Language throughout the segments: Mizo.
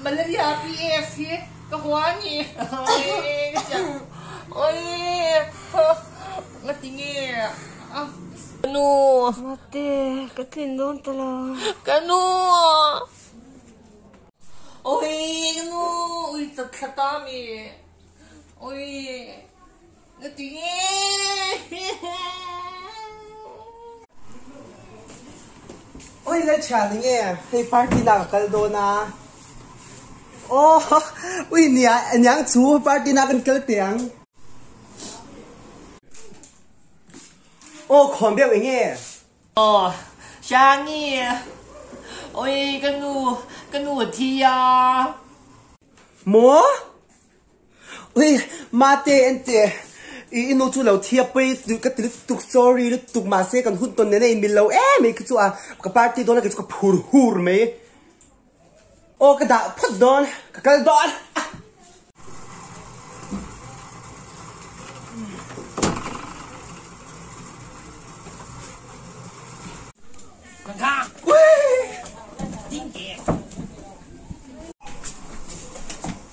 Malaria PF hi ka hua a ni. Oi nga ti nge a. Ka nu. Mate, ka tlin dawn ta lo. Ka nu. Oi ka nu, ui chat thla ta mi. Oi nga ti nge. Oi Lalthian enge hei party na ka kal dawn a. Aw ui nia aniang chu party na kan kal teh ang. Aw khawn deuh enge. Aw Shani oi ka nu ka nu a thi a. Maw? Ui mate ente i i nu chu lo thia pui ka ti lutuk sorry lutuk mahse kan hun tawn nen a inmil lo em mai khi chu a ka party dawn a kei chu ka phur hur mai aw ka dah phawt dawn ka kal dawn.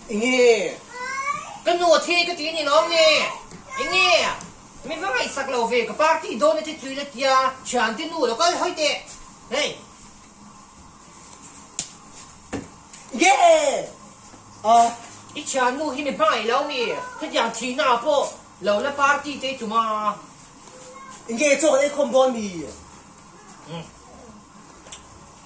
Enge? Ka nu a thi ka ti ni lawm nge? Enge? Mi va ngaihsak lo ve, ka party dawn a ti tui la tia, thiante nu lo kal hawi teh. Hei. Enge? Aw, i thiannu hi mi hmangaih lo mi, hetiang thihna ah pawh lo la party te i tum a. Enge chaw kan ei khawm dawn mi?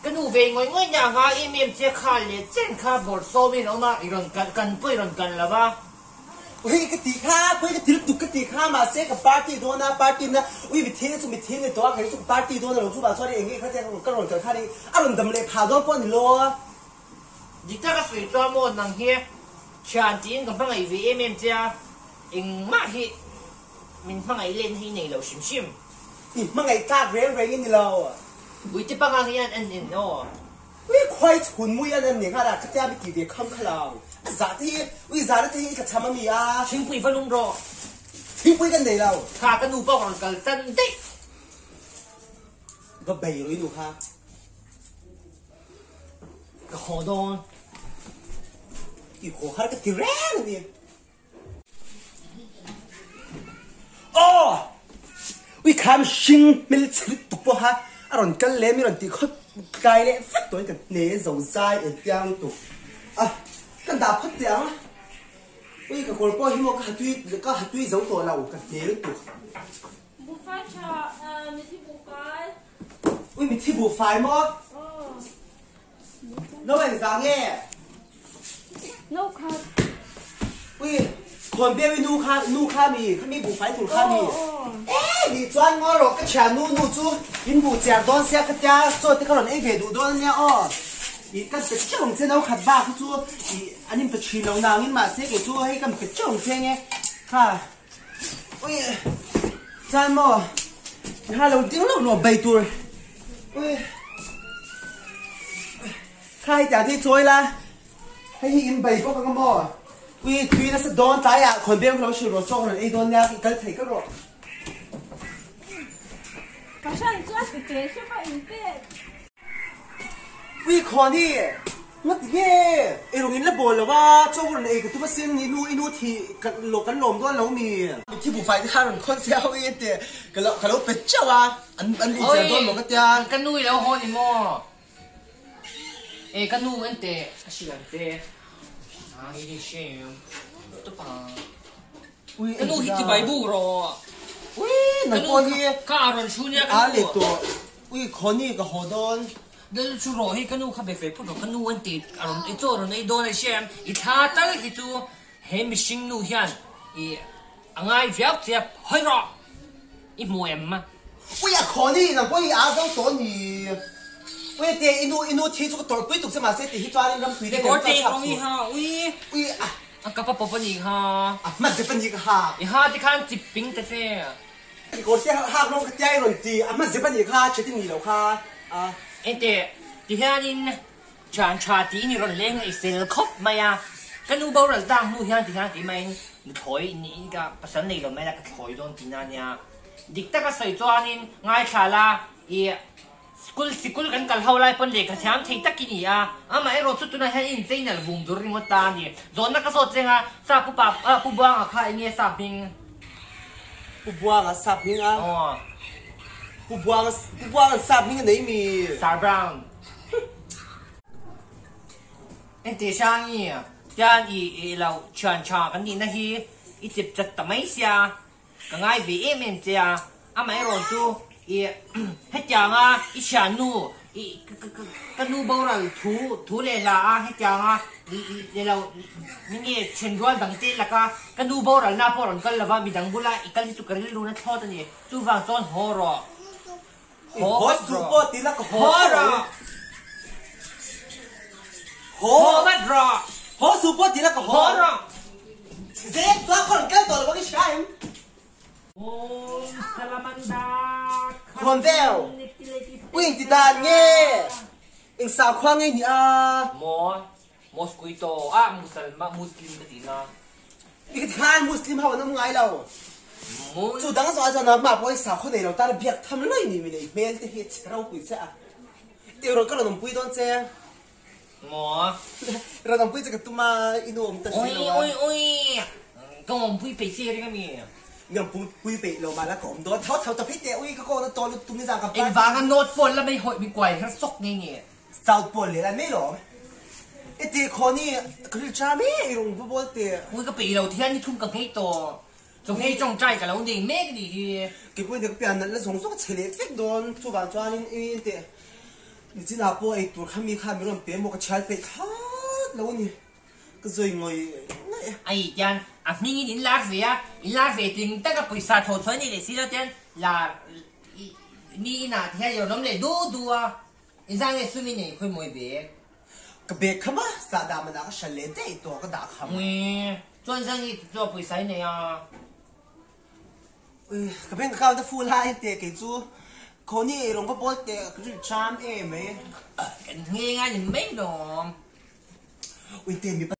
Ka nu ve ngawih ngawih na anga em em che kha leh chen kha bawrh sawm in a awm a, i rawn kalh kan pawh i rawn kalh lo va. Ui ka tih kha, khawi ka ti lutuk ka tih kha mahse ka party dawn a, party na ui mithiang chu mithiang ni tawh a, kei chu ka party dawn a lo chuvang chuan eng nge kha te ka rawn kalh khan a rawn dam leh phah dawn pawh a ni lo a. Dik taka sawi chuan maw nang hi thian tiin ka hmangaih ve em em che a, engmah hi Min hmangaih len hi nei lo hrim hrim. I hmangaih tlak reng reng i ni lo. Uite panga hian an en aw. Ui khuai chhun mui an en ni nghal a, khatia mi ti ve kham kha lo. A zah te hi, ui zahna te hi i tlachham a mi a. Thingpui va lum rawh. Thingpui kan nei lo. Kha ka nu pawh ka rawn kal tan daih. Va bei rawh i nu kha. Ka haw dawn. I haw har ka ti reng a ni. Aw! Ui kha mihring hmel chhe lutuk pawha a rawn kal leh mi rawn tih khawp tlai leh vek tawhin ka hne zo zai engtiang lutuk a, ka dah phawt teh ang. Ui ka kawr pawh hi maw ka ha tui ka ha tui zo tawh lo ka hne lutuk. Buhfai tha mithi buhfai. Ui mithi buhfai maw? No engzah nge? No khat. Ui, khawn beu i nu kha, nu kha mi, kha mi buhfai tur kha mi. E, ni chuan ngaw rawh ka thian nu nu chu in buh chiar dawn sia ka tia chaw te ka rawn ei ve duh dawn ania aw. I kan pe teuh ang che no khat bak hi chu i an in pe thin lo nangin mahse kei chu hei kan pe teuh ang che nge kha. Ui, chuan maw kha lo ding lawk lawk bei tur. Ui, kha hei tiang te hi chawi la, hei hi in bei bawk ang maw. Ui, tui nasa dawn tlaiah khawn beng lo hrilh rawh chaw ka rawn ei dawn nia, i kal thei kal rawh. Ka hran chuan ti teh hrep a in pek. Ui khawn hi nga ti nge ei rawng in la bawl lo a, chaw rawn ei ka tum asin i nu i nu thi kan lo kan lawm dawn lo mi. Mithi buhfai te kha rawn khawn sia ho i ente ka lo ka lo pe teuh a an an in zel dawn maw ka tia. Ka nu i lo haw ni maw? E ka nu ente a hrilh ang che a i ni hrim tawp ang. Ui Ka nu hi ti bai buk rawh. Ui nang pawh hi Ka a rawn hru nia ka a nu. leh tawh. Ui khawni ka haw dawn. Lal chu rawh hi ka nu kha be fe phawt rawh ka nu an ti a rawn i chaw rawn ei dawn a hria em i thla tal hi chu he mihring nu hian i a ngai viau che a hawi rawh i hmu em a. Ui a khawni nang pawh hi a zo tawh ni. Ui te i nu i nu thi chu ka tawrh pui tuk che mahse ti hi chuan in ram tui deuh deuh chu a chhak suh. Ui ui a. A kap a pawp a nih kha. A hma zep a nih ka ha. I ha te khan chip ping ta che. Kawr te hak rawng ka tia i rawn ti a hma zep a nih kha chhe ti ni lo kha a. Engteh ti hianin thian tha tiin i rawn leng i fel khawp mai a, ka nu boral tak hnu hian ti hian ti maiin nuthlawi niin ka pasal nei lo mai la ka thlawi dawn tihna ania. Dik taka sawi chuanin ngaithla la i. School sikul kan kal ho lai pawn lehkha thiam thei tak i ni a, amaherawh chu tunah hian i inchei nalh vum dur ringawt ta a ni. Zawhna ka zawt cheng a, sa pu pa pu Buanga kha eng nge sa hming? Pu Buanga sa hming a? Aw. Pu Buanga Pu Buanga'n sa hming a nei mi? Sir Brown. Engti Hrangi, tian i i lo thian tha kan nihna hi i chip chat ta mai sia, Ka ngai ve em em che a, amaherawh chu i hetianga i thiannu i ka nu boral thu thu leh hla a hetianga i i le lo ni nge thianrual dang te laka ka nu boral na pawh rawn kal lova midang bula i kal hi chu ka rilru na thlawt a ni chuvang chuan haw rawh haw vat rawh haw rawh haw vat rawh haw suh pawh ti la ka haw rawh. Zep chuan ka rawn kal tawh lo ang i hria em? Khawn veu, u eng ti dan nge? Eng sakhua nge ni a? Maw, mosquito ah musalma muslim ka ti na. I ka ti khan muslim ho an awm ngai lo. Chu dang zawh ah chuan nangmah pawh hi sakhua nei lo tan a biak tham luai ni mi nei hmel te hi a chhe ropui che a. Tih ka rawn awmpui dawn che. Maw? Rawn awmpui che ka tum a, i nu awm ta si lo a. Ui ui ui! Ka awmpui peih che ring a mi? Ni awmpui peih lo mah la ka awm dawn tho tho ta phei teh ui ka kawng na tawn lutuk ni zan ka party. Engvanga North Pole la mai hawih min kuai her sawk nge nge? South Pole leh la mai lawm. I tih khaw ni ka rilṭa mai i rawn va bawl teh. Ui ka peih lo thian ni thum ka nghei tawh. Chawhmeh tawngtai ka lo nei mek ni hi. Keipawhin ka pian nalh na zawng zawng a chhe leh vek dawn. Chuvang chuanin i teh nichinah pawh ei tur kha mi kha mi rawn pe maw ka chhiar peih thlawt lo a ni. Ka zawi ngawih ngawih a. Ai tian a hmingin in lar ve a, in lar ve tling taka pawisa thaw chhuah nei leh si lo tian lar mi inah te hian i rawn awm leh du du a, inzah nge sum i nei khawi mawi ve. Ka bag kha ma sahdah manah ka hral leh daih tawh ka dah kham. Ui, chuan zan i chu pawisa i nei a. Ui, ka bank account a full lai teh kei chu khawni ei rawng ka bawl teh ka rilh ṭam em mai. Kan ngheng a ni mai lawm. Ui te mi.